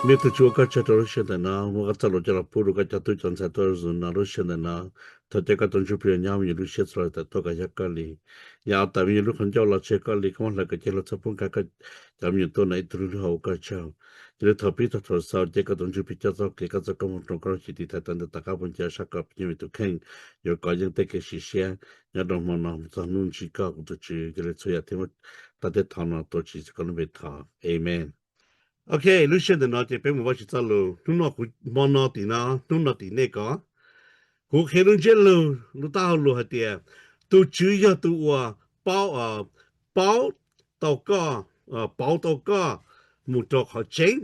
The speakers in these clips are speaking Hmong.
Me tus Tswv ua koj tsaug rau lub sij hawm ntawm no, muab koj txoj lus coj los pub rau koj cov tub cov ntxhais tuaj zus no lub sij hawm ntawm no. Thov caw koj tus Ntsuj Plig nyob me nyuam lub siab txhua tus tawm tuaj kom yog koj li. Yog ua tawm me nyuam lub qhov ncauj los tseg koj li, koj muab hlawv kom ceg hluas txhob pub nkag koj cov me nyuam tuaj no ib tug lub lub hauv ua koj tsaug. Yog li thaum pib txog thaum xaus ces koj tus Ntsuj Plig coj txoj kev koj txoj koob hmoov rau koj lub cim tiv thaiv tawm ntawm tom qab pub ncaws sab koj peb nyob me tus kheej, yuav kov yeej tej kev sim siab nyob rau hmo no txog hnub ntsib koj kuv tus Tswv. Yog li txhua yam thiaj muab tag tej thov no tuav Tswv Yexus koj lub npe thov, amen. Ok, lub sij hawm ntawm no ces peb mus Vajtswv txoj lus. Hnub no kuv hmo no tim no, hnub no tim nej ko, kuv qhia lub ntsiab lus, lub taub hau lus hais tias tus Tswv yog tus uas paub, paub tau koj, pauv tau koj mus rau qhov tseeb.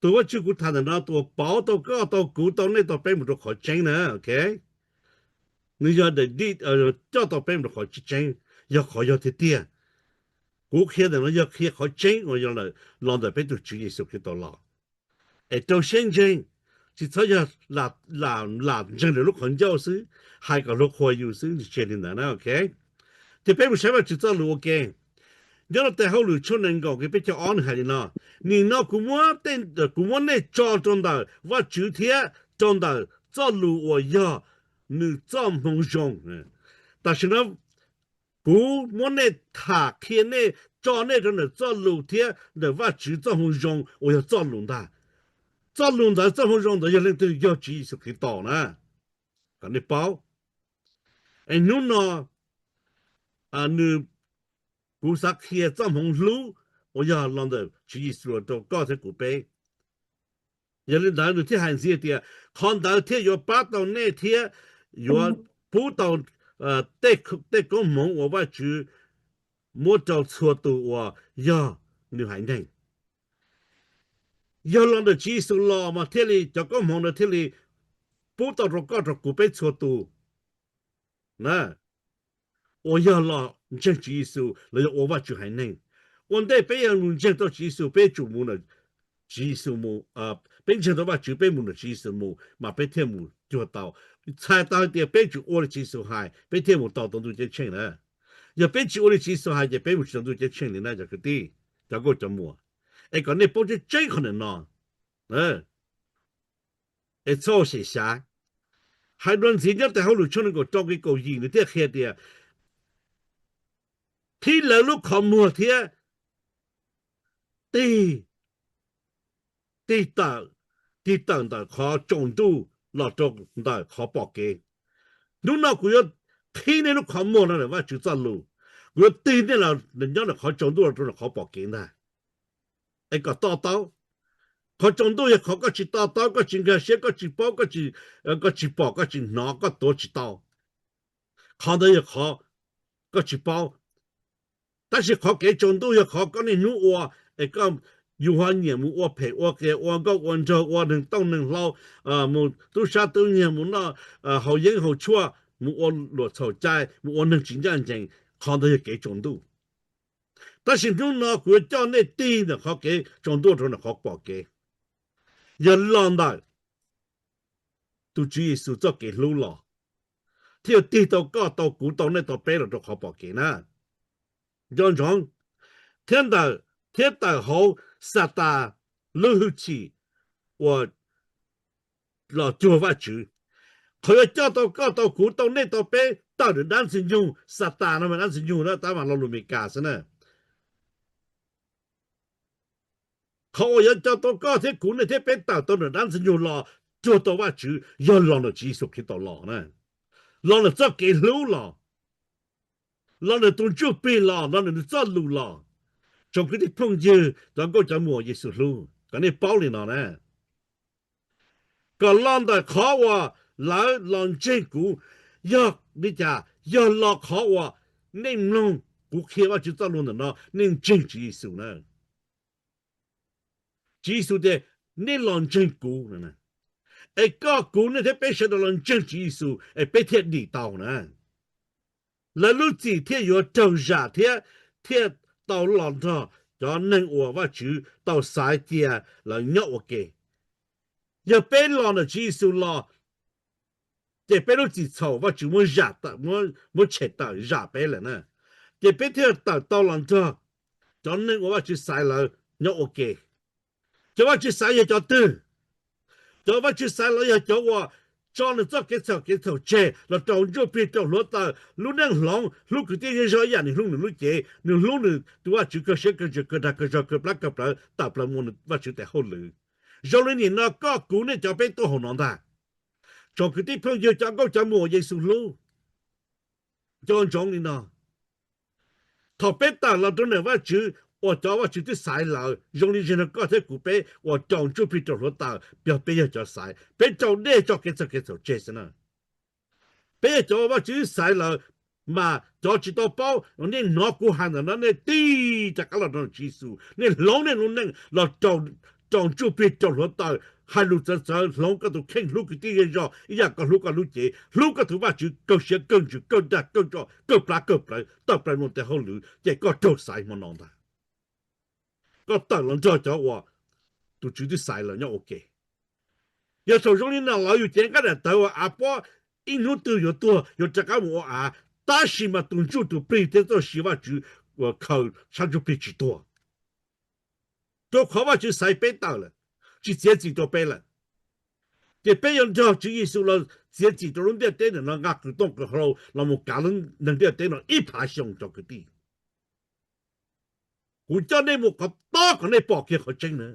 Tus Vajtswv kuv tham ntawm no tus uas pauv tau koj, tau kuv, tau nej, tau peb mus rau qhov tseeb na, ok. Nws yog daim di coj tau peb mus rau qhov tseeb, yog qhov yog tiag tiag. Kuv qhia ntawm no yog qhia qhov tseeb uas yog los ntawm peb tus Tswv Yexus Khetos los. Es rau siab ntseeg, tsis txhob yog lam ntseeg lwm lub qhov ncauj xwb, hais kom luag qhuas yus xwb, tsis tseg li ntawd na, ok. Ces peb mus saib Vajtswv txoj lus ua ke. Nyob rau tes hauj lwm tshooj nees nkaum nqe peb caug ob nws hais li no: Nim no kuv muab, kuv muab nej tso rau ntawm Vajtswv thiab rau ntawm txoj lus uas yog nws txoj hmoo zoo. Tam sim no kuv muab nej tham qhia nej, tso nej rau ntawm txoj lus thiab ntawm Vajtswv txoj hmoo zoo uas yog txoj lus ntag. Txoj lus ntawd, txoj hmoo zoo ntawd yog leej twg? Yog Tswv Yexus Khetos na, kom nej paub. Es hnub no nws, kuv xav qhia txoj hmoov hlub uas yog los ntawm Tswv Yexus rau koj thiab kuv peb. Yog li ntawd nws thiaj hais ntxiv tias qhov ntawd thiaj yuav pab tau nej thiab yuav pub tau tej koob hmoov uas Vajtswv muab rau txhua tus uas yog nws haiv neeg. Yog los ntawm Tswv Yexus los mas thiaj li cov koob hmoov ntawd thiaj li pub tau rau koj rau kuv peb txhua tus na, uas yog los ntseeg Tswv Yexus los yog ua Vajtswv haiv neeg. Ua ntej peb yuav mus ntseeg tau Tswv Yexus, peb tsum mus, Tswv Yexus mus, peb ntseeg tau Vajtswv, peb mus ntawm Tswv Yexus mus mas peb thiaj mus cuag tau. Txhais tau hais tias peb tsum ua li Tswv Yexus hais peb thiaj mus tau tau ntuj ceeb tsheej na. Yog peb tsis ua li Tswv Yexus hais ces peb mus tsis tau ntuj ceeb tsheej li na cov kwv tij, cov nkauj cov muam. Es kom nej paub tseeb tseeb qhov ntawm no, es txhob xyem xyav. Hais dua ntxiv nyob tes hauj lwm tshooj nees nkaum rau nqe kaum yim nws thiaj qhia tias qhib lawv lub qhov muag thiab tig, tig tawm, tig tawm ntawm qhov tsaus ntuj los rau ntawm qhov pom kev. Hnub no kuv yuav qhib nej lub qhov muag no ntawm Vajtswv txoj lus, kuv yuav tig nej los nyob ntawm qhov tsaus ntuj los rau ntawm qhov pom kev ntag. Es kom to taub, qhov tsaus ntuj yog qhov koj tsis to taub, koj tsis nkag siab, koj tsis paub, koj tsis pom, koj tsis hnov, koj tuav tsis tau. Qhov ntawd yog qhov koj tsis paub. Tab sis qhov kev tsaus ntuj yog qhov koj niaj hnub ua, es koj yus ho nyiam mus ua phem ua qias, ua nkauj ua nraug, ua neeg tooj neeg hlau, mus tub sab tub nyiag, mus noj haus yeeb haus tshuaj, mus ua luam txhaum cai, mus ua neeg tsis ncaj ncees. Qhov ntawd yog kev tsaus ntuj. Tab sis hnub no kuv yuav coj nej tig ntawm qhov kev tsaus ntuj rau ntawm qhov pom kev, yog los ntawm tus Tswv Yexus txoj kev hlub los, thiaj yuav tig tau koj, tau kuv, tau nej, tau peb los rau qhov pom kev na. Nco ntsoov, thiab ntawm, thiab tawm hauv Xatas lub hwj chim uas los cuag Vajtswv. Qhov yuav coj tau koj, tau kuv, tau nej, tau peb tawm ntawm dab Ntxwg Nyoog, Xatas no mas dab Ntxwg Nyoog na, tab mas lo lus Meskas xwb na. Qhov uas yuav coj tau koj thiab kuv, nej thiab peb tawm tau ntawm dab Ntxwg Nyoog los cuag tau Vajtswv yog los ntawm Tswv Yexus Khetos los na, los ntawm txoj kev hlub los, los ntawm tus Ntsuj Plig los, los ntawm nws txoj lus los. Tsoom kwv tij phooj ywg, cov nkauj cov muam Yexus hlub, kom nej paub li no na. Kom los ntawm qhov uas lawv los ntseeg kuv, yog li cas? Yog los qhov uas nej mloog kuv qhia Vajtswv txoj lus ntawm no, nej ntseeg Tswv Yexus na. Tswv Yexus tias nej los ntseeg kuv, es koj kuv nej thiab peb sawv daws los ntseeg Tswv Yexus es peb thiaj dim tau na. Lawv lub txim thiaj yuav raug zam thiab thiaj tau los nrog cov neeg uas Vajtswv tau xaiv cia lawv nyob ua ke. Yog peb los ntawm Tswv Yexus los, ces peb lub txim txhaum Vajtswv muab tshem tawm zam peb lawm na, ces peb thiaj tawm tau los nrog cov neeg uas Vajtswv xaiv lawv nyob ua ke. Cov Vajtswv xaiv yog cov twg? Cov Vajtswv xaiv los yog cov uas tso nws txoj kev txhaum kev txhaum tseg los rau ntsuj plig rau hluav taws, lub neej hloov, hlub kwv tij zej zog ib yam nws hlub nws lub cev, nws hlub nws tus Vajtswv kawg siab kawg ntsws kawg dag kawg zog kawg plab kawg plawv tawm plaws mus nws Vajtswv tes hauj lwm. Zoo li nim no koj kuv nej cov peb tuaj hauv no ntag. Tsoom kwv tij phooj ywg cov nkauj cov muam Yexus hlub, nco ntsoov li no, thaum peb tawm los rau ntawm Vajtswv uas cov Vajtswv twb xaiv lawm, zoo li zaum no koj thiab kuv peb uas rau ntsuj plig rau hluav taws, yog peb yog cov xaiv, peb rau dej tso kev txhaum kev txhaum tseg xwb na. Peb yog cov Vajtswv xaiv lawm, mas cov tsis tau paub, nej hnov kuv hais ntawm no nej tig rov qab los rau Tswv Yexus, nej hloov nej lub neej los rau ntsuj plig rau hluav taws, hais lus txawv txawv, hloov koj tus kheej hlub kwv tij zej zog ib yam koj hlub koj lub cev, hlub koj tus Vajtswv kawg siab kawg ntsws kawg dag kawg zog kawg plab kawg plawv tawm plaws mus tes hauj lwm, ces koj raug xaiv hmo no ntag. Koj tawm los nrog cov uas tus Tswv twb xaiv lawm nyob ua ke. Yog thaum zoo li no los yus cev nqaij daim tawv ua av pob, ib hnub twg yuav tuag yuav rov qab mus ua av, tab sis mas tus ntsuj tus plig thiab txoj sia Vajtswv uas khaws sab ntsuj plig tsis tuag. Rau qhov Vajtswv xaiv peb tawm lawm, tsis txiav txim rau peb lawm, ces peb yuav nrog Tswv Yexus los txiav txim rau lub ntiaj teb ntawm no, nqa qws tooj qws hlau los mus kav lub neeg ntiaj teb no ib phav xyoo cov kwv tij. Kuv coj nej mus qhov tob kom nej pom kiag qhov tseeb na.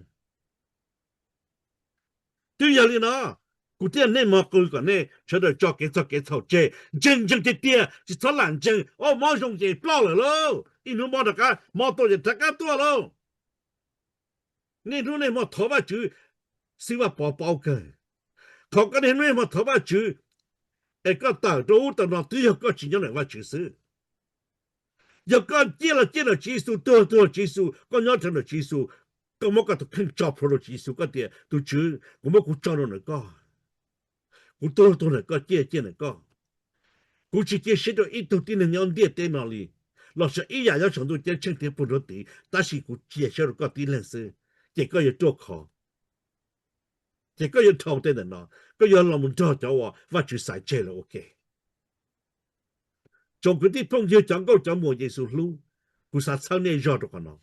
Twb yog li no, kuv thiaj nej mog qw kom nej sawv daws tso kev txog kev txhaum tseg, ntseeg ntseeg tiag tiag, tsis txhob lam ntseeg, o mob zoo ces ploj lawm lauj, ib hnub mob rov qab, mob tuaj ces rov qab tuaj lauj. Niaj hnub niaj hmo thov Vajtswv, xib Vaj Pov paub kawg. Qhov koj niaj hnub niaj hmo thov Vajtswv es koj tawm rau ub tawm no twb yog koj tsis nyob ntawm Vajtswv xwb. Yog koj ciaj los ciaj ntawm Tswv Yexus, tuag tuag Tswv Yexus, koj nyob rau ntawm Tswv Yexus, koj muab koj tus kheej tso plhuav rau Tswv Yexus, koj tias, tus Tswv, kuv muab kuv tso rau ntawm koj, kuv tuag tuag ntawm koj, ciaj ciaj ntawm koj. Kuv tsis cia siab rau ib tug tib neeg nyob ntiaj teb no li, los sis ib yam nyob saum ntuj ceeb tsheej thiab puag nruab tiv, tab sis kuv cia siab rau koj tib leeg xwb, ces koj yuav ruaj khov. Ces koj yuav dhau tej ntawm no, koj yuav los mus nrog cov uas Vajtswv xaiv tseg lawm ua ke. Tsoom kwv tij phooj ywg cov nkauj cov muam Yexus hlub, kuv xav txhawb nej zog rau qhov no.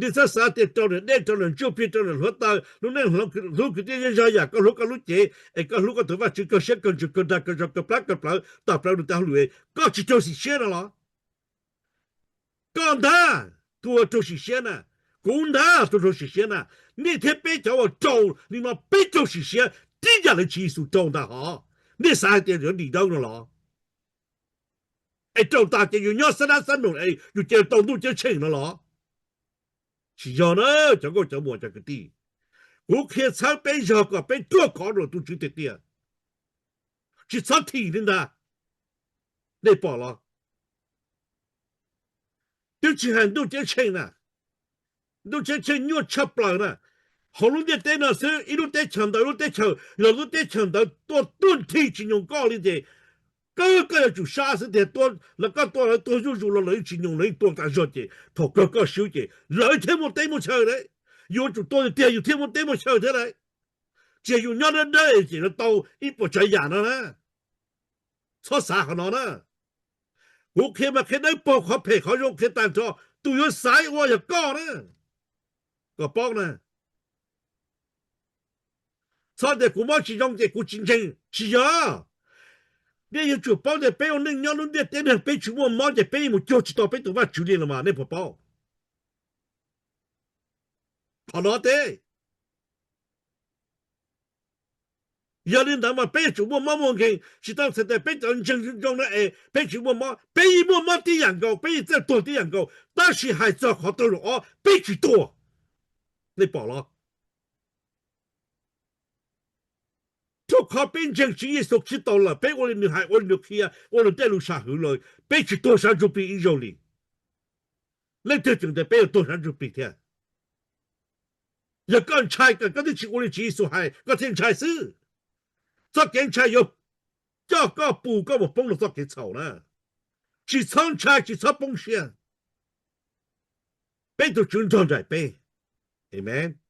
Nej txhob xav tias rau ntawm dej, rau ntawm ntsuj plig, rau ntawm hluav taws, lub neej hlub kwv tij zej zog yam koj hlub koj lub cev, es koj hlub koj tus Vajtswv kawg siab kawg ntsws kawg dag kawg zog kawg plab kawg plawv tawm plaws nws tes hauj lwm, koj tsis raug sim siab no los? Koj ntag tus uas raug sim siab na, kuv ntag tus raug sim siab na. Nej thiab peb cov uas raug li no peb raug sim siab tib yam li Tswv Yexus raug ntag hov. Nej xav hais tias yuav dim dawb no los? Es raug tas ces yus nyob xab dab xab noog es yus cia tau ntuj ceeb tsheej no los? Tsis yog na, cov nkauj cov muam cov kwv tij. Kuv qhia txhawb peb zog kom peb ruaj khov rau tus Tswv tiag tiag, tsis txhob thim li ntag. Nej pom los? Twb tsis hais ntuj ceeb tsheej na, ntuj ceeb tsheej nyuaj tshaj plaws na. Hauv lub ntiaj teb no xwb, ib lub teb chaws ntawd lub teb chaws, los lub teb chaws ntawd tuaj tuaj nthi tsis nyoog koj li ces kawg koj yuav tsum sab xwb tiag. Lawv, koj tua lawv tuag zuj zus los lawv yeej tsis nyoog, lawv yeej tua tas zog ces thaum kawg koj swb ces lawv thiaj muaj teb muaj chaw lawm. Yuav tsum tua tiag yus thiaj muaj teb muaj chaw thiab lawm. Tsis yog yus nyob dawb dawb ces yuav tau ib puas tsav yam no na. Txhob xav qhov no na. Kuv qhia mas qhia dawb paug, qhov phem qhov zoo qhia tag nrho. Tus yuav xaiv ua yog koj na, kom paub na. Txhob tias kuv mob tsis zoo ces kuv tsis ntseeg, tsis yog. Nej yuav tsum paub tias peb ua neej nyob lub ntiaj teb no peb tsis muaj mob ces peb yeej mus cuag tsis tau peb tus Vajtswv li los mas, nej puas paub? Qhov no teb. Yog li ntawd mas peb yuav tsum muaj mob muaj nkeeg, tsis tau txhais tias peb cov ntseeg zoo no es peb tsis muaj mob, peb yeej muaj mob tib yam nkaus, peb yeej txawj tuag tib yam nkaus, tab sis hais txog qhov tawg zaum ob peb tsis tuag. Nej pom los? Rau qhov peb ntseeg Tswv Yexus Khetos lawm, peb ua li nws hais, ua li nws qhia, ua nws tej lus sam hwm lawm, peb tsis tuag sab ntsuj plig ib zaug li. Leej twg tseem tias peb yuav tuag sab ntsuj plig thiab? Yog koj ntshai kom koj twb tsis ua li Tswv Yexus hais koj thiaj ntshai xwb. Txoj kev ntshai yuav coj koj pus koj mus poob rau txoj kev txhaum na. Tsis txhob ntshai, tsis txhob poob siab. Peb tus Tswv nrog nraim peb. Amen.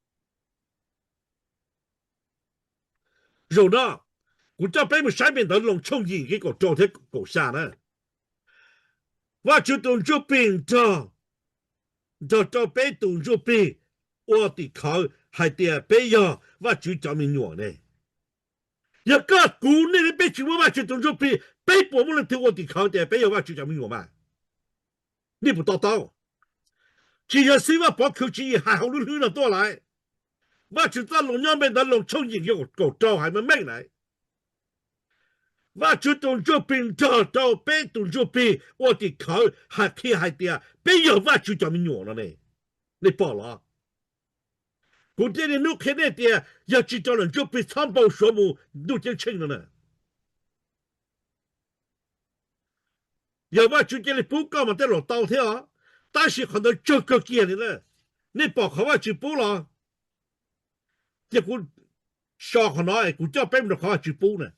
Zaum no kuv coj peb mus saib me ntawv Loos tshooj yim nqe kaum rau thiab kaum xya na. Vajtswv tus ntsuj plig nrog nrog rau peb tus ntsuj plig ua tim khawv hais tias peb yog Vajtswv cov me nyuam ne. Yog koj kuv nej peb tsis muaj Vajtswv tus ntsuj plig, peb puas muaj leej twg ua tim khawv tias peb yog Vajtswv cov me nyuam mas? Nej puas to taub? Tsis yog xib Vaj Pov khwv tswv yim hais hauv lub hlwb no tuaj lawm. Vajtswv txoj lus nyob npe ntawv Loos tshooj yim kaum rau hais meej meej lawm. Vajtswv tus ntsuj plig nrog rau peb tus ntsuj plig ua tim khawv hais qhia hais tias peb yog Vajtswv cov me nyuam no ne. Nej pom los? Kuv thiaj li hnub qhia nej tias yog tsis rau lawm ntsuj plig txhob npau suav mus ntuj ceeb tsheej no na. Yog Vajtswv cia li pub koj mas tej zaum tau thiab os, tab sis qhov ntawd tsawg kawg kiag li na. Nej pom qhov Vajtswv pub los? Ces kuv so qhov no es kuv coj peb mus rau qhov Vajtswv pub na.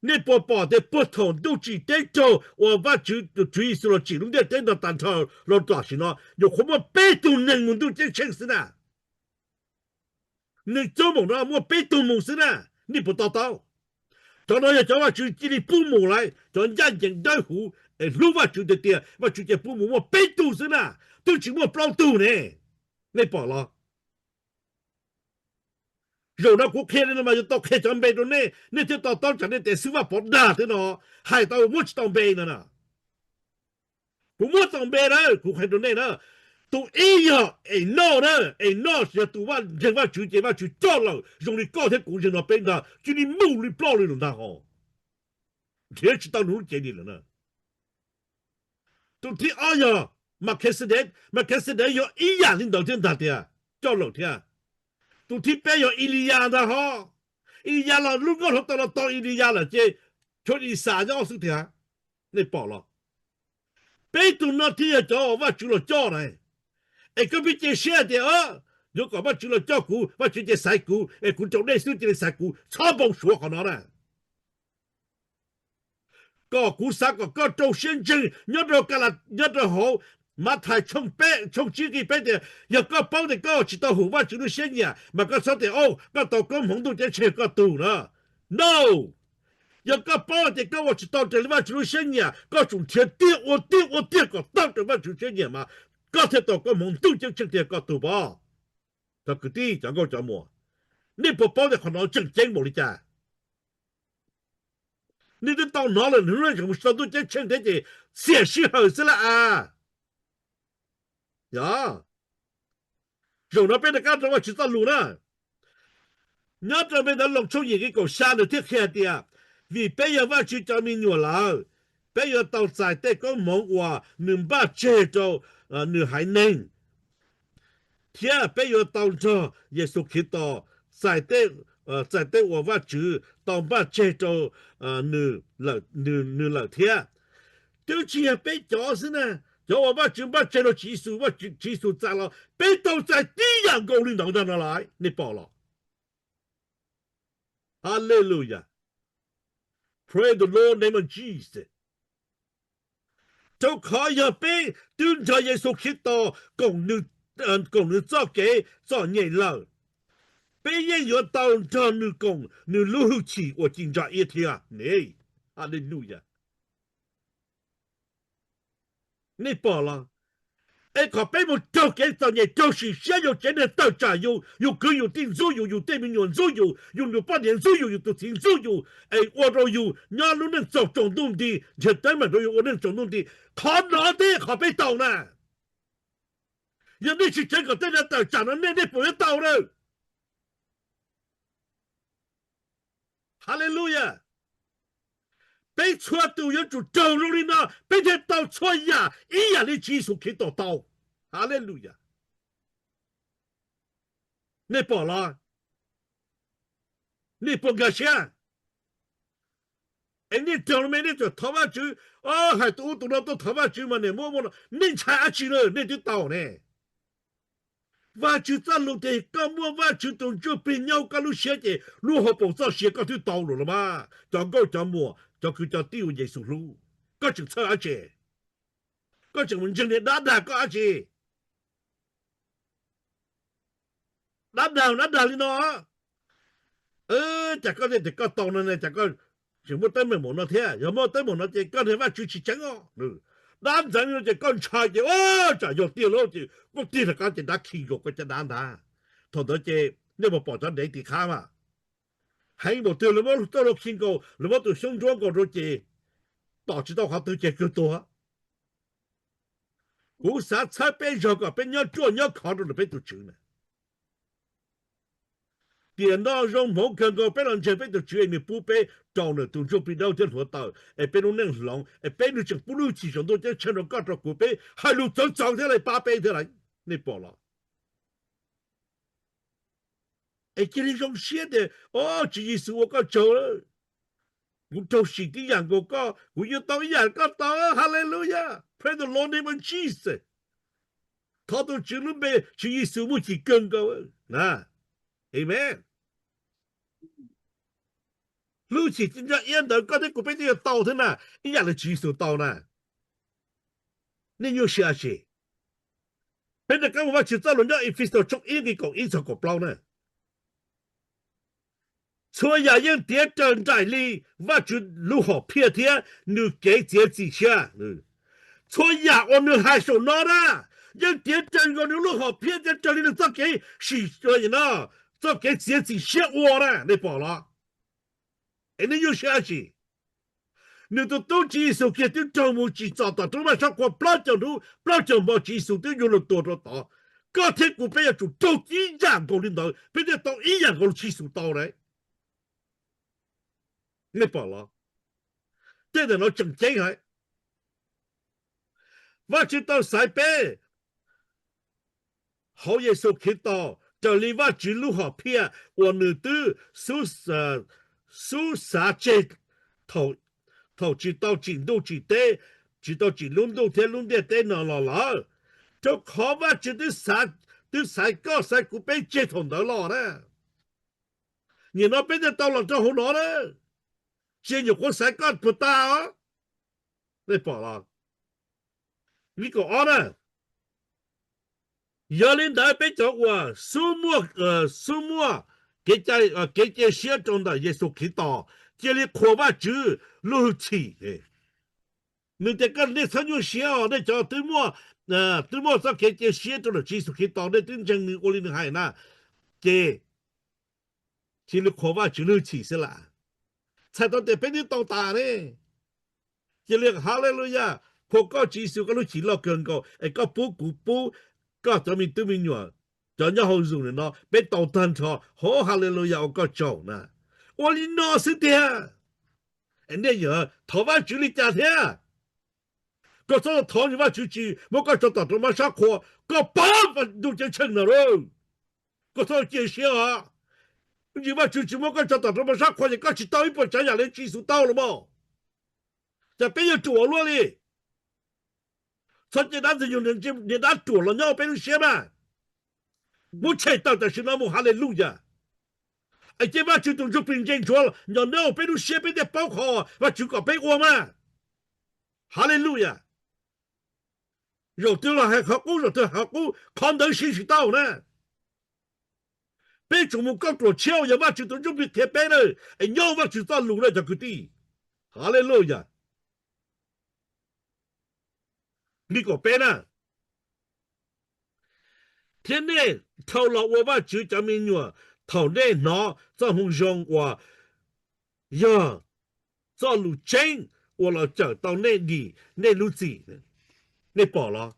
Nej puas pom tias puag thaum ntuj tsim teb raug uas Vajtswv tus Tswv Yexus los tsim lub ntiaj teb no tag nrho los tam sim no nyuam qhuav muaj peb tug neeg mus ntuj ceeb tsheej xwb na? Nws coob npaum no muaj peb tug mus xwb na. Nej puas to taub? Cov no yog cov Vajtswv cia li pub mus lawm, cov ncaj ncees dawb huv es hlub Vajtswv tiag tiag Vajtswv cia li pub mus muaj peb tug xwb na, twb tsis muaj plaub tug ne. Nej pom los? Zaum no kuv qhia li no mas yuav tau qhia cov npe rau nej, nej thiaj to taub tsam nej tias xib Vaj Pov dag thiab no, hais tau muab tsis tau npe no na. Kuv muab tau npe na, kuv hais rau nej na. Tus ib yog Enauj na, Enauj yog tus ntseeg Vajtswv ces Vajtswv coj lawm zoo li koj thiab kuv ntseeg no peb ntag, cia li mus li ploj li lawm ntag hos. Nrhiav tsis tau nws lub cev li lawm na. Tus thib ob yog Makhexedes, Makhexedes yog ib yam li ntawd thiab ntag tiag, coj lawm thiab. Tus thib peb yog Iliyas ntag hos. Iliyas los lub nkauj hluav taws los tau Iliyas lawm ces tshuav Ixas nyob xwb tiag. Nej pom los? Peb tug no thiaj yog cov uas Vajtswv los coj na. Es koj pheej cia siab hais tias yuav kom Vajtswv los coj kuv, Vajtswv cia li xaiv kuv es kuv raug dej xwb cia li xaiv kuv, txhob npau suav qhov no na. Kom kuv xav kom koj rau siab ntseeg nyob rau ka la, nyob rau hauv Mathais tshooj peb, tshooj tsib nqe peb tias yog koj paub tias koj tsis tau hum Vajtswv lub siab nyiam mas koj txhob tias, o, koj tau koob hmoov ntuj ceeb tsheej koj tug na. No. Yog koj paub tias koj ua tsis tau raws li Vajtswv lub siab nyiam, koj tsum nrhiav tiag ua tiag ua tiag kom tau raws Vajtswv siab nyiam mas koj thiaj tau koob hmoov ntuj ceeb tsheej tiag koj tug pov. Cov kwv tij, cov nkauj cov muam, nej puas paub tias qhov no tseem ceeb npaum li cas? Nej twb tau hnov lawm, hnub no tseem mus tsis tau ntuj ceeb tsheej thiab ces xiam sij hawm xwb lawm as. Yog, zaum no peb rov qab rau Vajtswv txoj lus na. Nyob rau npe ntawv Loos tshooj yim nqe kaum xya nws thiaj qhia hais tias, vim peb yog Vajtswv cov me nyuam lawm, peb yuav tau txais tej koob hmoov uas nws npaj tseg rau nws haiv neeg, thiab peb yuav tau nrog Yexus Khetos txais tej, txais tej uas Vajtswv tau npaj tseg rau nws lawm thiab. Twb tsis yog peb cov xwb na, cov uas Vajtswv npaj tseg rau Tswv Yexus, Tswv Yexus txais los peb tau txais tib yam nkaus li ntawd ntag no lawm, nej pom los? Hallelujah. Praise the Lord name of Jesus. Rau qhov yog peb twb nrog Yexus Khetos koom nws txoj kev txom nyem lawm, peb yeej yuav tau nrog nws koom nws lub hwj chim uas ci ntsa iab thiab ne. Hallelujah. Nej pom los? Es kom peb mus raug kev txom nyem, raug sim siab, yus tsev neeg tawm tsam yus, yus kwv yus tij ntxub yus, yus tej me nyuam ntxub yus, yus tus poj niam ntxub yus, yus tus txiv ntxub yus, es ua rau yus nyob lub neej txaus tsaus ntuj nti, nrhiav teeb meem rau yus ua neej tsaus ntuj nti. Qhov no thiab qhov peb tau na. Yog nej tsis tseev kom tej no tawm tsam no nej, nej puas yuav tau na? Hallelujah. Peb txhua tus yuav tsum raug zoo li no peb thiaj tau txhua yam ib yam li Tswv Yexus Khetos tau. Hallelujah. Nej pom los? Nej puas nkag siab? Es nej raug no me nej txawm thov Vajtswv, hais tus ub tus no tuaj thov Vajtswv mas niam muab muab no, nej ntshai dab tsi na, nej twb tau ne. Vajtswv txoj lus tias koj muaj Vajtswv tus Ntsuj Plig nyob koj lub siab ces lub hauv paus txoj sia koj twb tau lawm los mas, cov nkauj cov muam, cov kwv cov tij uas Yexus hlub. Koj tseem txhawj dab tsi? Koj tseem mus ntseeg niag dab dag koj dab tsi? Dab dag dab dag li no, cas koj tias koj tau no ne, cas koj tseem muaj teeb meem npaum no thiab? Yog muaj teeb meem no ces koj niag Vajtswv tsis tseev os. Dab ntxeev no ces koj ntshai ces, tsam yog tiag lawm ces koj tig rov qab ces dab khi nkaus koj caj dab ntag. Thaum ntawd ces nej puas pom cov dev tim qab mas, heev npaum twg lawv muab txoj hlua khi nkaus, lawv muab tus xyoob ntsuab nkaus rau ces tom tsis tau qhov twg ces kawg tuag. Kuv xav txhawb peb zog kom peb nyob ruaj nyob khov rau ntawm peb tus Tswv na. Tiam no zoo hmoov kawg nkaus peb los ntseeg peb tus Tswv es nws pub peb rau ntawm tus ntsuj plig dawb thiab hluav taws es peb lub neej hloov es peb nws tseem pub lub cim saum ntuj ceeb tsheej rau koj rau kuv, peb hais lus txawv txawv thiab lawv pab peb thiab lawm. Nej pom los? Es cia li zoo siab tias, o, Tswv Yexus ua koj tsaug, kuv raug sim tib yam nkaus koj, kuv yuav tau ib yam koj tau. Hallelujah, praise the Lord name of Jesus. Thov tus Tswv lub npe Tswv Yexus muaj cim kawg nkaus na. Amen. Lub cim nco iab ntawd koj thiab kuv peb twb yuav tau thiab na, ib yam li Tswv Yexus tau na. Nej nyuaj siab tsi? Peb rov qab mus Vajtswv txoj lus nyob Efexus tshooj ib nqe kaum ib txog kaum plaub na. Txhua yam yeej tiav raws nraim li Vajtswv lub hom phiaj thiab nws kev txiav txim siab. Txhua yam uas nws hais saum no na, yeej tiav raws nkaus nws lub hom phiaj thiab raws li nws txoj kev sim, txoj kev txiav txim siab ua na, nej pom los? Es nej nyuaj siab dab tsi? Nws tus tub Tswv Yexus kiag twb raug mus tsim txom tom roob maj sab qhua plaub caug hnub plaub caug hmo, Tswv Yexus twb yuav luag tua rau tod. Koj thiab kuv peb yuav tsum raug ib yam nkaus li ntawd, peb thiaj tau ib yam nkaus li Tswv Yexus tau na. Nej pom los? Tej ntawm no tseem ceeb heev. Vajtswv tau xaiv peb hauv Yexus Khetos raws li Vajtswv lub hom phiaj uas nws twb xub xav tseg thaum tsis tau tsim ntuj tsim teb, tsis tau tsim lub ntuj thiab lub ntiaj teb no los lawm. Rau qhov Vajtswv twb xaiv koj xaiv kuv peb tseg thaum ntawd los na. Nim no peb thiaj tau los rau hauv no na. Tsis nyuam qhuav xaiv koj puag ta os. Nej pom los? Nqe kaum ob na. Yog li ntawd peb cov uas xub muaj, xub muaj kev cia siab rau ntawm Yexus Khetos, cia li qhuas Vajtswv lub hwj chim. Nws tias koj nej txhob nyuaj siab os, nej cov twb muaj, twb muaj txoj kev cia siab rau ntawm Tswv Yexus Khetos, nej twb ntseeg nws ua li nws hais na, ces cia li qhuas Vajtswv lub hwj chim xwb las. Txhais tau tias peb twb tau tas ne. Cia li haleluya, qhuas koj Tswv Yexus koj lub hwj chim loj kawg nkaus es koj pub kuv pub koj cov me tub me nyuam, cov nyob hauv Zoom no peb tau tag nrho, hov haleluya ua koj tsaug na. Ua li no xwb tiag. Es nej yuav thov Vajtswv li cas thiab? Koj txhob thov Vajtswv tsis muab koj tso tom roob maj sab qhua, koj poob ntuj ceeb tsheej no lauj. Koj txhob cia siab os. Ntsis Vajtswv tsis muab koj tso tom roob maj sab qhua ces koj tsis tau ib puas tsav yam li Tswv Yexus tau los mas. Cas peb yuav ruam luaj li? Txhob cia dab ntxwg nyoog niag dab ruam los nyob peb lub siab mas. Muab tshem tawm tam sim no mus, haleluya. Es cia Vajtswv tus Ntsuj Plig ntse ntsuav nyob nyob peb lub siab, peb thiaj paub qhov Vajtswv kom peb ua mas. Haleluya. Zaum twg los hais qhov qub, zaum twg hais qhov qub, qhov ntawd siv tsis tau na. Peb tsuas mus kauj ruam tshiab uas yog Vajtswv tus Ntsuj Plig qhia peb na, es nyob Vajtswv txoj lus na cov kwv tij. Haleluya. Nqe kaum peb na. Thiab nej dhau los ua Vajtswv cov me nyuam thaum nej hnov txoj moo zoo uas yog txoj lus tseeb uas los cawm tau nej dim nej lub txim. Nej pom los?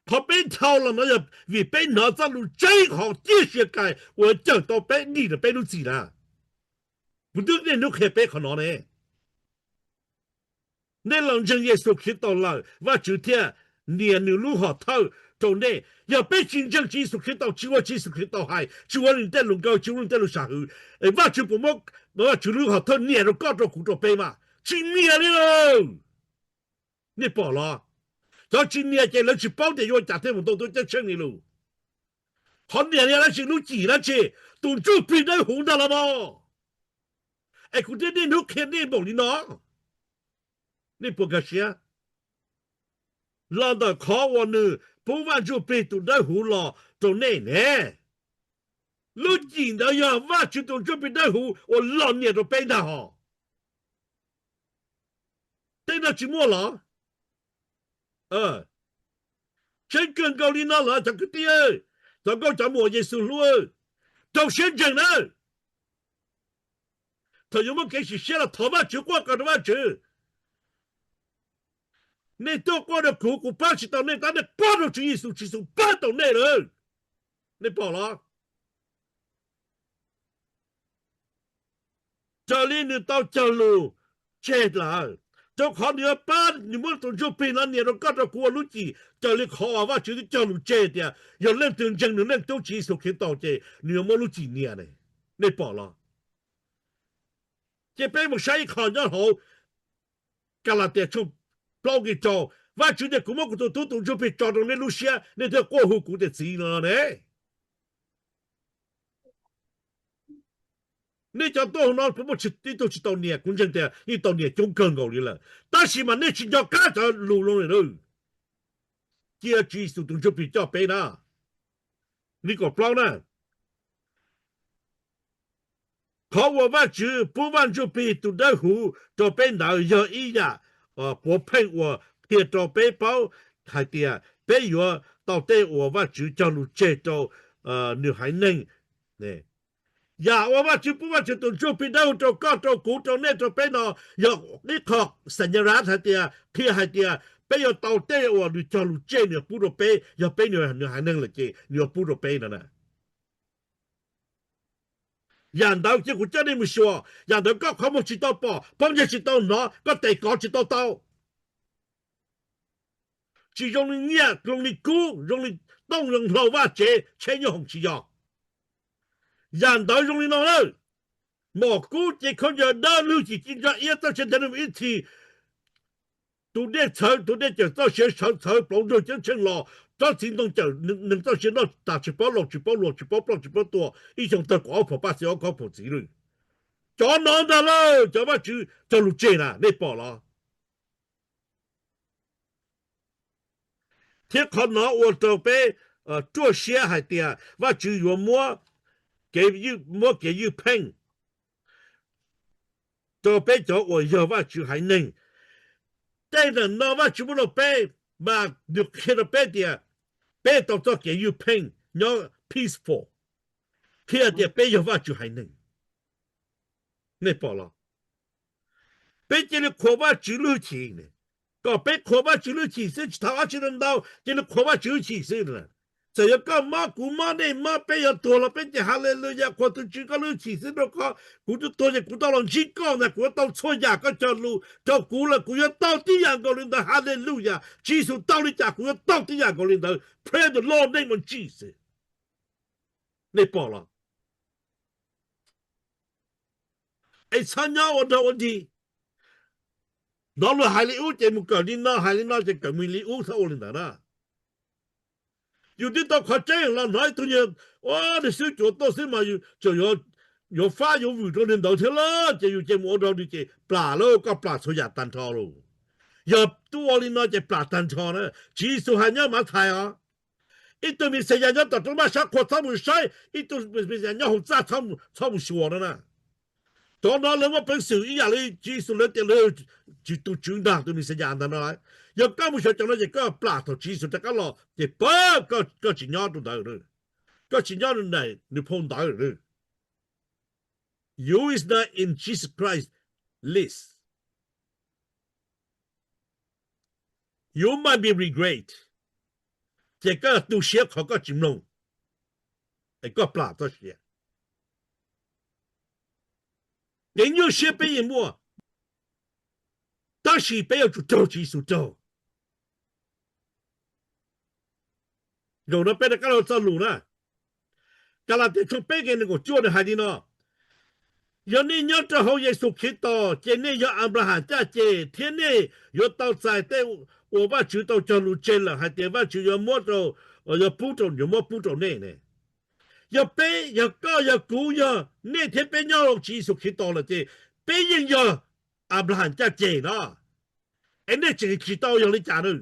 Qhov peb dhau los no yog vim peb hnov txoj lus tseeb hauv ciaj sia kais uas cawm tau peb dim rau peb lub txim na. Kuv twb niaj hnub qhia peb qhov no ne. Nej los ntseeg Yexus Khetos lawm, Vajtswv thiaj nias nws lub hom thawj rau nej. Yog peb tsis ntseeg Tswv Yexus Khetos, tsis ua Tswv Yexus Khetos hais, tsis ua nws tej lus nkauj, tsis ua nws tej lus sam hwm, es Vajtswv puas muab Vajtswv lub hom thawj nias rau koj rau kuv rau peb mas? Tsis nias li lauj. Nej pom los? Cov tsis nias ces lawv tsis paub tias yuav ua cas thiaj mus tau ntuj ceeb tsheej li lus. Qhov nias li dab tsi? Lub cim dab tsi? Tus Ntsuj Plig Dawb Huv ntag los mas. Es kuv twb niaj hnub qhia nej npaum li no. Nej puas nkag siab? Los ntawm qhov uas nws pub Vaj Ntsuj Plig tus Dawb Huv los rau nej ne. Lub cim ntawd yog Vajtswv tus Ntsuj Plig Dawb Huv uas los nias rau peb ntag hos. Tej no tsis muaj los? Tseeb kawg nkaus li no lawm cov kwv tij, cov nkauj cov muam Yexus hlub, rau siab ntseeg na. Thaum yuav muaj kev sim siab los thov Vajtswv, quaj qw rau Vajtswv. Nej tuaj quaj rau kuv, kuv pab tsis tau nej, tab nej quaj rau Tswv Yexus, Tswv Yexus pab tau nej lawm. Nej pom los? Raws li nws tau cog lus tseg lawm, rau qhov nws yuav pab, nws muab tus ntsuj plig no nias rau koj rau kuv ua lub cim, raws li qhov uas Vajtswv twb cog lus tseg tias yog leej twg ntseeg nws leej tub Tswv Yexus Khetos ces nws yuav muaj lub cim nias ne. Nej pom los? Ces peb mus saib ib qho nyob hauv Kalatias tshooj plaub nqe rau, Vajtswv tias kuv muab kuv tus tub tus ntsuj plig tso rau nej lub siab, nej thiaj quaj hu kuv tias Txiv no ne. Nej cov tuaj hauv no puas muaj ib tug tsis tau nias? Kuv ntseeg tias yeej tau nias coob kawg nkaus li lawm, tab sis mas nej tsis nco qab cov lus zoo li na. Cia Tswv Yexus tus ntsuj plig coj peb na. Nqe kaum plaub na, qhov uas Vajtswv pub Vaj Ntsuj Plig tus Dawb Huv rau peb ntawd yog ib yam puav pheej uas qhia rau peb paub hais tias peb yuav tau tej uas Vajtswv cog lus tseg rau nws haiv neeg. Yam uas Vajtswv pub Vajtswv tus Ntsuj Plig Dawb Huv rau koj, rau kuv, rau nej, rau peb no yog ib qho señalas hais tias, qhia hais tias peb yuav tau tej uas nws cog lus tseg nws yuav pub rau peb, yog peb nws haiv neeg lawm ces nws yuav pub rau peb no na. Yam ntawd cia kuv coj nej mus xyuas, yam ntawd koj qhov muag tsis tau pom, pob ntseg tsis tau hnov, koj tes kov tsis tau taw. Tsis zoo li nyiaj, zoo li kub, zoo li tooj, zoo hlau vaj tsev, tsheb nyooj hoom, tsis yog. Yam ntawd zoo li no lawm, mom kub ces khaub ncaws dawb, lub cim ci ntsa iab, txoj sia ntev ib txhis, tus dej txhawv, tus dej cawm txoj sia sawv txhawv, plauv nrog ceeb tsheej los, tsob txiv ntoo cawm neeg txoj sia noj tas, tsis paub laus tsis paub luag, tsis paub ploj tsis paub tuag, ib xyoo tawg kaum ob phaum paj xees ob khob phaum txiv lawm. Cov no ntag lauj, cov Vajtswv cog lus tseg na, nej pom los? Thiab qhov no ua rau peb ruaj siab hais tias Vajtswv yuav muab kev, muab kev ywj pheej rau peb cov uas yog Vajtswv haiv neeg. Tej ntawm no Vajtswv muab rau peb, mas nws qhia rau peb tias peb tau txoj kev ywj pheej nyob peaceful, qhia tias peb yog Vajtswv haiv neeg. Nej pom los? Peb cia li qhuas Vajtswv lub hwj chim, kom peb qhuas Vajtswv lub hwj chim xwb, tsis thov dab tsi ntau, cia li qhuas Vajtswv lub hwj chim xwb. Txawm yog koj mob, kuv mob, nej mob, peb yuav tuag los peb ces Haleluyas, qhuas tus Tswv koj lub hwj chim xwb, rau qhov kuv twb tuag ces kuv tau los ntsib koj ntag, kuv yuav tau txhua yam koj cog lus rau kuv lawm, kuv yuav tau tib yam nkaus li ntawd. Haleluyas, Tswv Yexus tau li cas kuv yuav tau tib yam nkaus li ntawd. Praise the Lord, name of Jesus. Nej pom los? Es txhob nyob ua dog ua dig. Hnov luag hais li ub ces mus kawm li no, hais li no ces kawm mus li ub, txhob ua li ntawd na. Yus twb tau qhov tseeb los hnov ib tug niag ua nws xwb cuav tuaj xwb mas tseem yuav fab yuav vwm rau nws ntawd thiab lawm, ces yus ces mus ua dog dig ces plam lawm, koj plam txhua yam tag nrho lauj. Yog twb ua li no ces plam tag nrho na. Tswv Yexus hais nyob Mathais os, ib tug Mexiyas nyob tom rooj maj sab qhua txhob mus saib, ib tug Mexiyas nyob hauv txaj txhob mus xyuas no na. Cov no lawv muaj peev xwm ib yam li Tswv Yexus, lawv tias lawv tus tswv nrag, tus Mexiyas ntag no. Yog koj mus xyuas cov no ces koj plam thaum Tswv Yexus rov qab los ces pab koj tsis nyob rau ntawd, koj tsis nyob nws phau ntawv. You is not in Jesus Christ list. You might be regret. Ces koj tu siab qhov koj tsis mloog, es koj plam txoj sia. Kev nyuaj siab peb yeej muaj, tab sis peb yuav tsum raug Tswv Yexus raug. Zaum no peb rov qab los txoj lus na. Kalatias tshooj peb nqe nees nkaum cuaj nws hais li no: Yog nej nyob rau hauv Yexus Khetos ces nej yog Anplaham caj ces, thiab nej yuav tau txais tej uas Vajtswv tau cog lus tseg lawm hais tias Vajtswv yuav muab rau, yuav pub rau, yuav muab pub rau nej ne. Yog peb, yog koj, yog kuv, yog nej thiab peb nyob hauv Tswv Yexus Khetos lawm ces peb yeej yog Anplaham caj ces no. Es nej tseem tsis tau yog li cas na?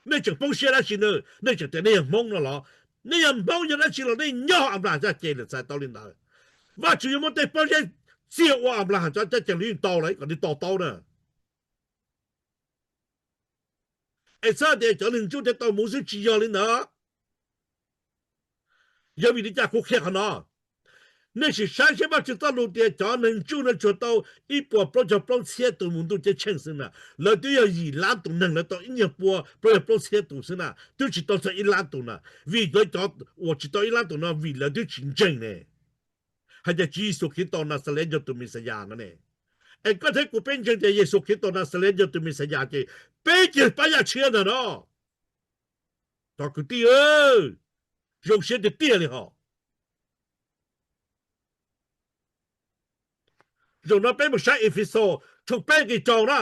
Nej tseem poob siab dab tsi na? Nej tseem tias nej yog Hmoob no los? Nej yog Hmoob yog dab tsi los nej nyob Anplaham caj ces lawm, txais tau li ntawd. Vajtswv yuav muab tej pob zeb txiag ua Anplaham cov caj ces los yeej tau lawm, kom nej to taub na. Es txhob tias cov neeg ntsuj thiaj tau mus xwb, tsis yog li ntawd. Yog vim li cas kuv qhia qhov no? Nej sim saib seb Vajtswv txoj lus tias cov neeg ntsuj no tsuas tau ib puas plaub caug plaub txhiab tus mus ntuj ceeb tsheej xwb na. Lawv twb yog yim lab tus neeg, lawv tau ib nyuag pua plaub caug plaub txhiab tus xwb na, twb tsis tau txog ib lab tus na. Vim lawv cov uas tsis tau ib lab tus no vim lawv twb tsis ntseeg ne, hais tias Tswv Yexus Khetos Naxales yog tus Mexiyas no ne. Es koj thiab kuv peb ntseeg tias Yexus Khetos Naxales yog tus Mexiyas ces peb cia pab yaj tshiab ntag no. Cov kwv tij, zoo siab tiag tiag li hos. Zaum no peb mus saib Efexus tshooj peb nqe rau na.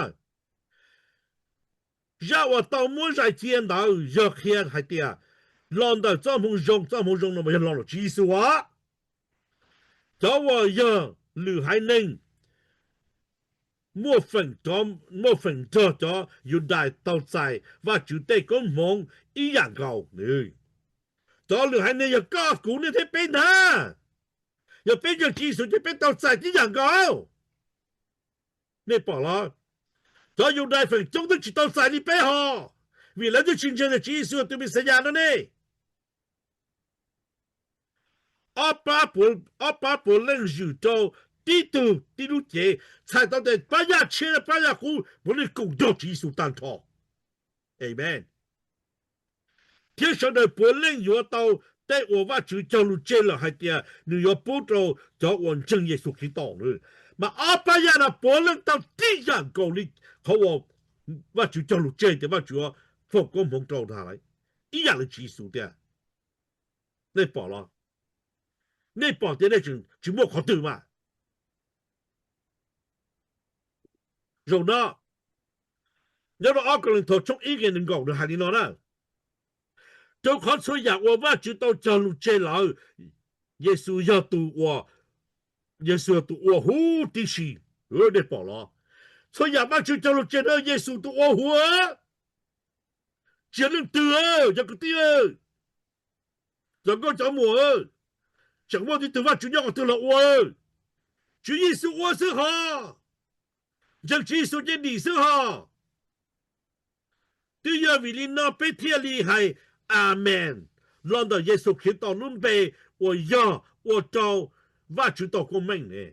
Zaj uas tau muab zais cia ntawd yog qhia hais tias los ntawm txoj hmoo zoo, txoj hmoo zoo no mas yog los ntawm Tswv Yexus os. Cov uas yog lwm haiv neeg muaj feem nrog cov Yudais tau txais Vajtswv tej koob hmoov ib yam nkaus. Cov lwm haiv neeg yog koj kuv nej thiab peb ntag. Yog peb ntseeg Tswv Yexus ces peb tau txais tib yam nkaus. Nej pom los? Cov Yudais feem coob twb tsis tau txais li peb hos, vim lawv twb tsis ntseeg tias Tswv Yexus yog tus Mexiyas no ne. Ob pab puav leej zwm rau tib tug tib lub cev, txhais tau tias pab yaj tshiab pab yaj qub puav leej koom nrog Tswv Yexus tag nrho. Amen. Thiab sawv daws puav leej yuav tau tej uas Vajtswv cog lus tseg lawm hais tias nws yuav pub rau cov uas ntseeg Yexus Khetos. Mas ob pab yaj no puav leej tau tib yam nkaus li qhov uas Vajtswv cog lus tseg tias Vajtswv yuav foom koob hmoov rau ntag lawm, ib yam li Tswv Yexus tiag. Nej pom los? Nej pom tias nej tsis muaj qhov twg mas. Zaum no nyob rau ob Kauleethaus tshooj ib nqe nees nkaum nws hais li no na: Rau qhov txhua yam uas Vajtswv tau cog lus tseg lawm, Yexus yog tus ua, Yexus yog tus ua huv tib si. Nej pom los? Txhua yam Vajtswv cog lus tseg na Yexus tus ua huv, tsis yog leej twg. Cov kwv tij, cov nkauj cov muam, tseem muaj tib tug Vajtswv nyob qhov twg los ua? Tswv Yexus ua xwb hos. Ntseeg Tswv Yexus ces dim xwb hos. Twb yog vim li no peb thiaj li hais Amees los ntawm Yexus Khetos lub npe uas yog ua rau Vajtswv tau koob meej ne.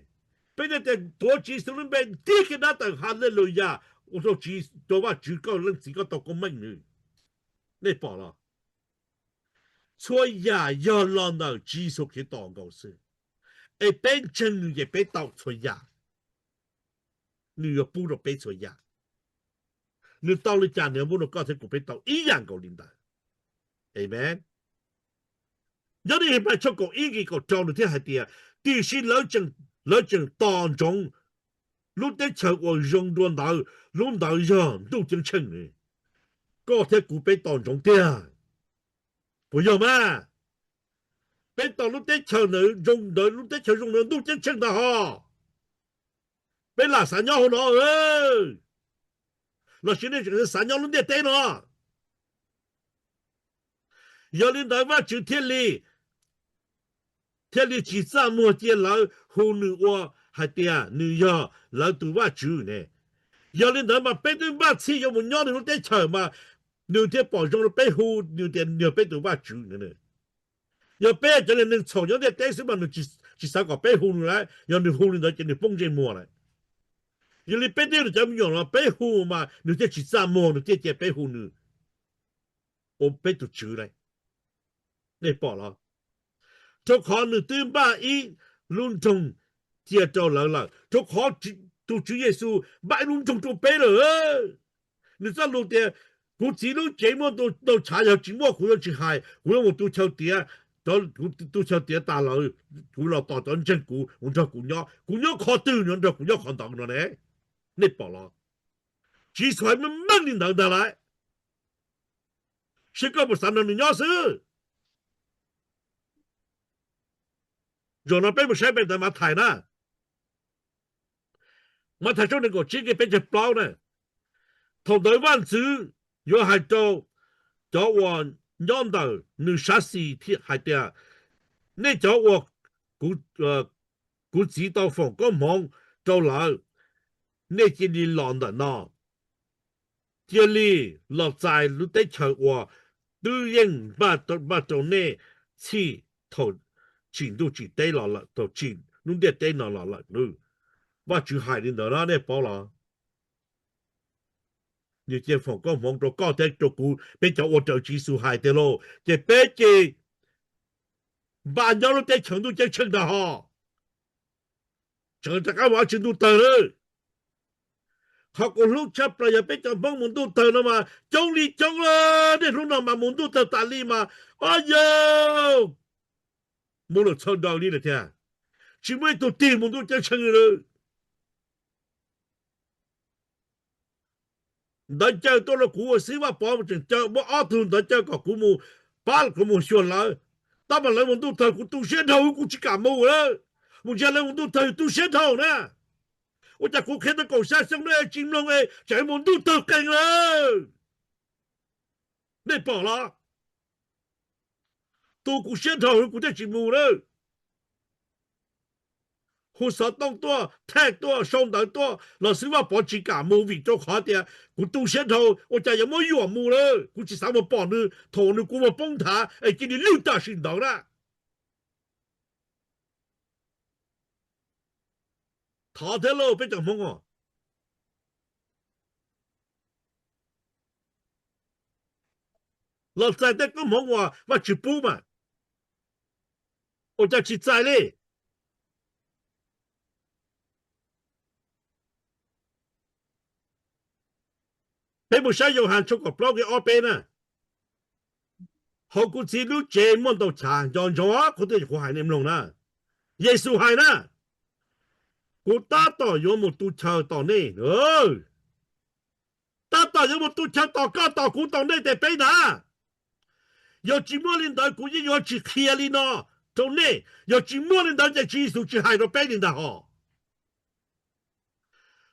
Peb thiaj tias tuav Tswv Yexus lub npe ntiab kiag dab tawm Haleluyas ua rau Vajtswv koj Leej Txiv koj tau koob meej nws. Nej pom los? Txhua yam yog los ntawm Tswv Yexus Khetos nkaus xwb. Es peb ntseeg nws ces peb tau txhua yam. Nws yuav pub rau peb txhua yam. Nws tau li cas nws yuav muab rau koj thiab kuv peb tau ib yam nkaus li ntawd. Amees. Nyob li Henplais tshooj kaum ib nqe kaum rau nws thiaj hais tias, tiam sis lawv tseem tos ntsoov lub teb chaws uas zoo dua ntawd, lub ntawd yog ntuj ceeb tsheej. Koj thiab kuv peb tos ntsoov tiag, puas yog mas? Peb tos lub teb chaws ntawd zoo ntawd, lub teb chaws zoo ntawd ntuj ceeb tsheej ntag hos. Peb lam xav nyob hauv no lossis nej tseem xav nyob lub ntiaj teb no? Yog li ntawd Vajtswv thiaj li, thiaj li tsis txaj muag cia lawv hu nws ua hais tias nws yog lawv tus Vajtswv ne. Yog li ntawd mas peb twb npaj txhij yuav mus nyob nws lub teb chaws mas nws thiaj pom zoo rau peb hu nws tias nws yog peb tus Vajtswv. Yog peb cov niag neeg txhaum nyob ntiaj teb xwb mas nws tsis xav kom peb hu nws lawm, yog nws hu li ntawd ces nws poob ntsej muag lawm. Yog li peb twb yog nws cov me nyuam los peb hu mas nws thiaj tsis txaj muag, nws thiaj cia peb hu nws ua peb tus Tswv lawm. Nej pom los? Rau qhov nws twb npaj ib lub nroog cia rau lawv lawm, rau qhov tus Tswv Yexus npaj ib lub nroog rau peb lawm. Nws txoj lus tias, kuv Txiv lub cev muaj ntau tshav, yog tsis muaj kuv yuav tsis hais, kuv yuav mus tu chaw tiav, tu chaw tiav tas lawm kuv los tos cov ntseeg kuv mus nrog kuv nyob, kuv nyob qhov twg nws nrog kuv nyob qhov ntawd no ne. Nej pom los? Tswv Yexus hais meej meej li ntawd ntag lauj. Seb koj puas xav nrog nws nyob xwb. Zaum no peb mus saib peb ntawv Mathais na. Mathais tshooj nees nkaum tsib nqe peb caug plaub na. Thaum ntawd vaj ntxwv yuav hais rau cov uas nyob ntawm nws sab xis hais tias, nej cov uas kuv Txiv tau foom koob hmoov rau lawm, nej cia li los ntawm no. cia li los txais lub teb chaws uas twb yeej npaj rau nej txij thaum tsim ntuj tsim teb los lawm, thaum tsim lub ntiaj teb no los lawm. Vajtswv hais li ntawd na, nej paub los? Nws cia foom koob hmoov rau koj thiab rau kuv, peb cov ua raws Tswv Yexus hais tiag lauj, ces peb ces npaj nyob lub teb chaws ntuj ceeb tsheej nrag hos. Tseem rov qab mus dab tsi ntuj tawg lawm? Qhov kuv hlub tshaj plaws yog peb cov Hmoob mus ntuj tawg no mas coob li coob lawm. Niaj hnub no mas mus ntuj tawg tas li mas, o yawg, mus lawm txhua daws li lawm thiab, tsis muaj ib tug tig mus ntuj ceeb tsheej li lawm. Ntawv caw tuaj rau kuv ua xib Vaj Pov, tseem caw muab ob tug ntawv caw kom kuv mus pab kuv mus xyuas lawv. Tab mas lawv mus ntuj tawg kuv tu siab dhau, kuv tsis kam mus lawm. Mus ntsia lawv mus ntuj tawg tu siab dhau na. Ua cas kuv qhia tau kaum xya xyoo no tsis mloog, tseem mus ntuj tawg qees lawm. Nej pom los? Tu kuv siab dhau, kuv thiaj tsis mus lawm. Hu xov tooj tuaj, thaij tuaj, sau ntawv tuaj los xib Vaj Pov tsis kam mus vim rau qhov tias kuv tu siab dhau. Ua cas yuav muab yuam mus lawm? Kuv tsis xav mus pom nws thaum nws kua muag poob nthav es cia li lwj tam sim ntawd na. Thov thiab lauj peb cov Hmoob os. Los txais tej koob hmoov uas Vajtswv pub mas, ua cas tsis txais li? Peb mus saib Yauhas tshooj kaum plaub nqe ob peb na. Hauv kuv Txiv lub tsev muaj ntau chav, nco ntsoov qhov twg kuv hais nej mloog na. Yexus hais na, kuv tab tom yuav mus tu chaw tos nej. Tab tom yuav mus tu chaw tos koj, tos kuv, tos nej tes peb ntag. Yog tsis muaj li ntawd kuv yeej yuav tsis qhia li no rau nej. Yog tsis muaj li ntawd ces Tswv Yexus tsis hais rau peb li ntag hos.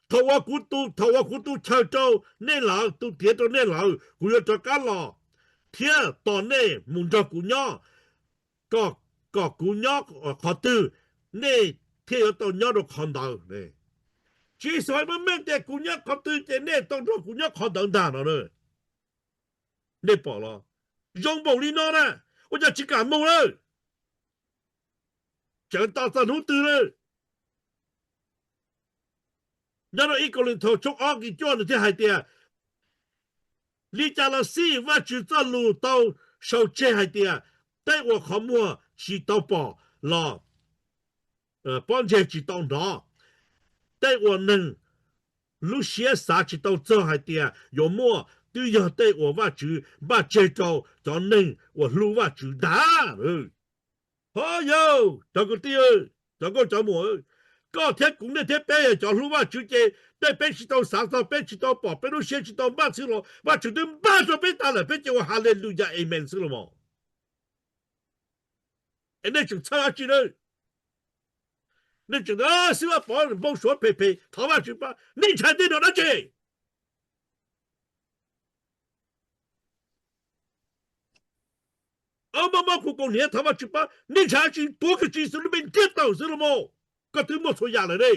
Thaum uas kuv tu, thaum uas kuv tu chaw rau nej lawm, tu tiav rau nej lawm, kuv yuav rov qab los thiab tos nej mus nrog kuv nyob, kom, kom kuv nyob qhov twg, nej thiaj yuav tau nyob rau qhov ntawd. Tswv Yexus hais meej meej tias kuv nyob qhov twg ces nej tau nrog kuv nyob qhov ntawd ntag no. Nej pom los? Zoo npaum li no na, ua cas tsis kam mus lawm? Tseem tos txog hnub twg lawm? Nyob rau ib Kauleethaus tshooj ob nqe cuaj nws thiaj hais tias, li cas los xij Vajtswv txoj lus tau sau tseg hais tias, tej uas qhov muag tsis tau pom los pob ntseg tsis tau hnov, tej uas neeg lub siab xav tsis tau txog hais tias yuav muaj, twb yog tej uas Vajtswv npaj tseg rau cov neeg uas hlub Vajtswv ntag. Ho yog cov kwv tij, cov nkauj cov muam, koj thiab kuv, nej thiab peb yog cov hlub Vajtswv ces tej peb tsis tau xav txog, peb tsis tau pom, peb lub siab tsis tau npaj xwb los Vajtswv twb npaj rau peb tas lawm, peb ces ua Haleluyas Amen xwb los mas. Es nej tseem txhawj dab tsi na? Nej tseem xib Vaj Pov npau suav phem phem thov Vajtswv pab, nej ntshai tej no dab tsi? Mob mob kuv kaus hniav thov Vajtswv pab, nej ntshai dab tsi? Tuav kiag Tswv Yexus lub npe ntiab tawm xwb los mas, koj twb muaj txhua yam lawm ne.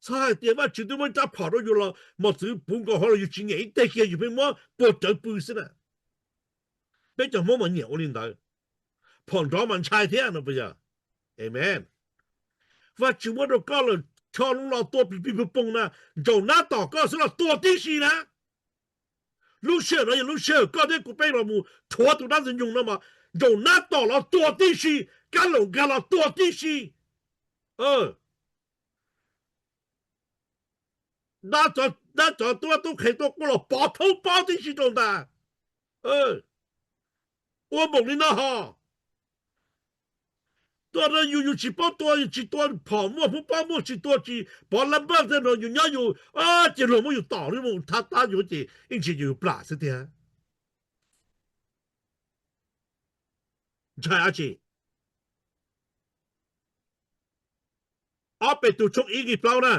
Txhob hais tias Vajtswv twb muab rab phom rau yus los mos txwv puv nkaus hauv los yus tsis nyiam ib teg kiag, yus pheej muab puag rawv pw xwb na. Peb cov Hmoob mas nyiam ua li ntawd, phom nrov mas ntshai thiab no puas yog? Amen. Vajtswv muab rau koj lawm, cho lub no tua plig plig poog poog na, ntsaum nab tom koj xwb los tua tib si na. Lub sij hawm no yog lub sij hawm koj thiab kuv peb los mus rhuav tus dab ntxwg nyoog no mas ntsaum nab tom los tua tib si, kab laum nkag los tua tib si. Dab tsov tub tub qhe tuaj quaj los pov thoob pob tib si rau ntag. Ua npaum li no ho. Tuaj rau yus, yus tsis paub tua, yus tsis tua phom muaj, hmoob pob muaj, tsis tua tsis pov lab npaj tej no, yus nyob yus ces luag muab yus tom li mus thab tab yus ces ib ntsis yus plam xwb tiag. Ntshai dab tsi? Ob Petus tshooj ib nqe plaub na,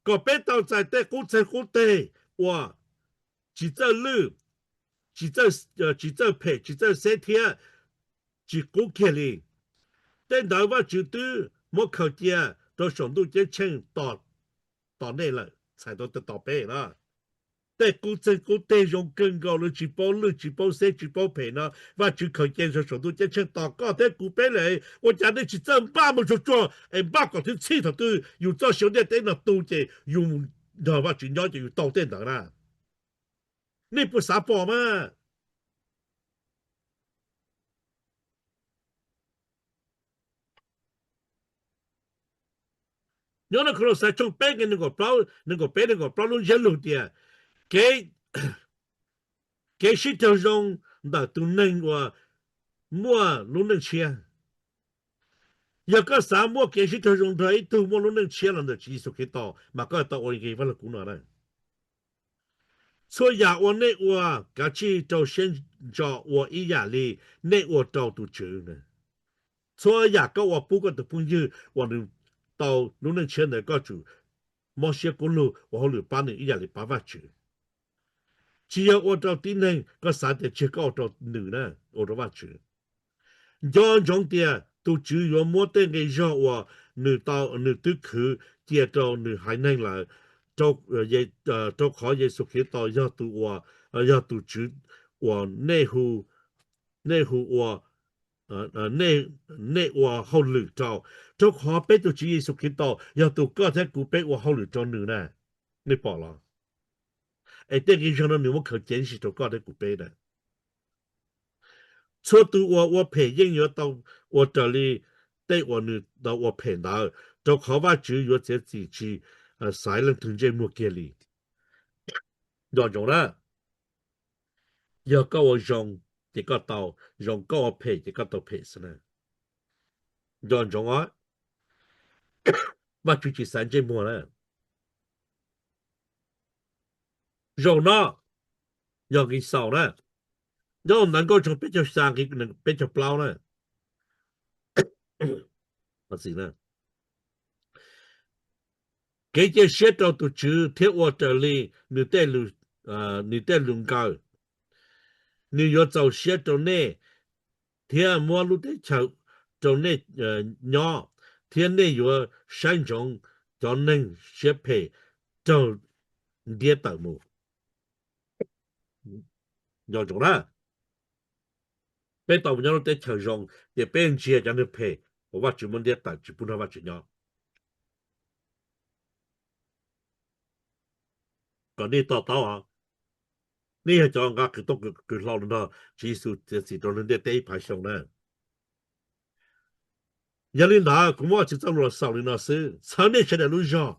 kom peb tau txais tej qub txeeg qub teg uas tsis txawj lwj, tsis txawj phem, tsis txawj xeb thiab tsis qub kiag li. Tej ntawd Vajtswv twb muab khaws cia rau saum ntuj ceeb tsheej tos tos nej lawm, txhais tau tos peb na. Tej qub txeeg qub teg zoo kawg nkaus li, tsis paub lwj tsis paub xeb tsis paub phem no, Vajtswv khaws cia rau saum ntuj ceeb tsheej tos koj thiab kuv peb lawm. Ua cas nej tsis txawj npaj mus tsuag tsuag es npaj kom txhij thaum twg yus txoj sia ntiaj teb no tu ces yus mus nrog Vajtswv nyob ces yus tau tej ntawd na? Nej puas xav pom mas? Nyob no Kolauxais tshooj peb nqe nees nkaum plaub, nees nkaum peb nees nkaum plaub lub ntsiab lus tias, kev, kev sib raug zoo ntawm tus neeg uas muaj lub neej tshiab. Yog koj xav muaj kev sib raug zoo nrog ib tug muaj lub neej tshiab los ntawm Tswv Yexus Khetos mas koj tau ua nqi Vaj Lug Kub no na. Txhua yam uas nej ua, kav tsij rau siab ntso ua ib yam li nej ua rau tus Tswv. Txhua yam koj ua pub koj tus phooj ywg uas nws tau lub neej tshiab ntawd koj tsum mob siab kub lug ua hauj lwm pab nws ib yam li pab Vajtswv. Tsis yog ua rau tib neeg, koj xav tias tsis yog koj ua rau nws na, ua rau Vajtswv. Nco ntsoov tias tus Tswv yuav muab tej nqi zog uas nws tau, nws twb khwv cia rau nws haiv neeg lawm, rau, rau qhov Yexus Khetos yog tus uas, yog tus Tswv uas nej hu, nej hu ua, nej, nej ua hauj lwm rau. Rau qhov peb tus Tswv Yexus Khetos yog tus koj thiab kuv peb ua hauj lwm rau nws na. Nej pom los? Es tej nqi zog no nws muab khaws ceev si rau koj thiab kuv peb na. Txhua tus uas ua phem yeej yuav tau ua raws li tej uas nws tau ua phem ntawd, rau qhov Vajtswv yuav txiav txim tsis xaiv leej twg ntsej muag kiag li. Nco ntsoov na, yog koj ua zoo ces koj tau zoo, koj ua phem ces koj tau phem xwb na. Nco ntsoov os, Vajtswv tsis xaiv ntsej muag na. Zaum no yog nqi xaus na, nyob Ntawv Nkauj tshooj peb caug xya nqi peb caug plaub na. Kev cia siab rau tus Tswv thiab ua raws li nws tej lus, nws tej lus nkawd, nws yuav txaus siab rau nej thiab muab lub teb chaws rau nej nyob, thiab nej yuav saib ntsoov cov neeg siab phem raug ntiab tawm mus. Nco ntsoov na, peb tau mus nyob lub teb chaws zoo ces peb ntsia cov neeg phem uas Vajtswv muab ntiab tawm tsis pub nrog Vajtswv nyob. Kom nej to taub os, nej yog cov nqa qws tooj qws hlau los nrog Tswv Yexus txiav txim rau neeg ntiaj teb ib phav xyoo na. Yog li ntawd kuv muab Vajtswv txoj lus los xaus li no xwb, txhawb nej sawv daws lub zog,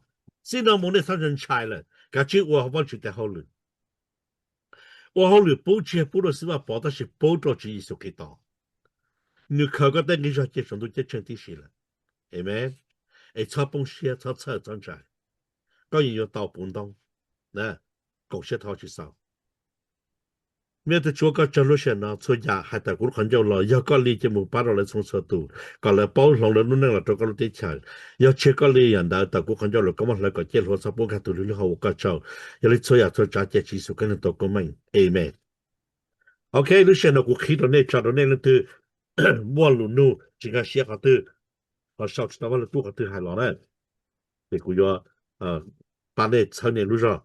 txij no mus nej txhob ntshai lawm, kav tsij ua Vajtswv tes hauj lwm. Ua hauj lwm pub tsis yog pub rau Xib Vaj Pov tab sis pub rau Tswv Yexus Khetos. Nws khaws koj tej nqi zog cia saum ntuj ceeb tsheej tib si lawm. Amen. Es txhob poob siab, txhob txhawj, txhob ntshai. Koj yeej yuav tau puv ntoob. Koom siab thov Vajtswv xaus. Me Tub Tswv, koj tsaug lub sij hawm no, txhua yam hais tawm kuv lub qhov ncauj los yog koj li ces mus pab rau lawv txhua txhua tus kom lawv paub hloov lawv lub neej los rau koj lub teb chaws. Yog tsis yog koj li yam ntawd tawm kuv qhov ncauj los koj muab hlawv kom ciaj hluav txhob pub nkag tus lwg lub hauv ua koj tsaug. Yog li txhua yam txhua tsav cia Tswv Yexus Khetos tau koob meej. Amen. Ok, lub sij hawm no kuv qhib rau nej tso rau nej leej twg muaj lus nug tsis nkag siab qhov twg, ho sau tsis tau Vaj Lug Kub qhov twg hais los na, ces kuv yuav pab nej txhawb nej lub zog.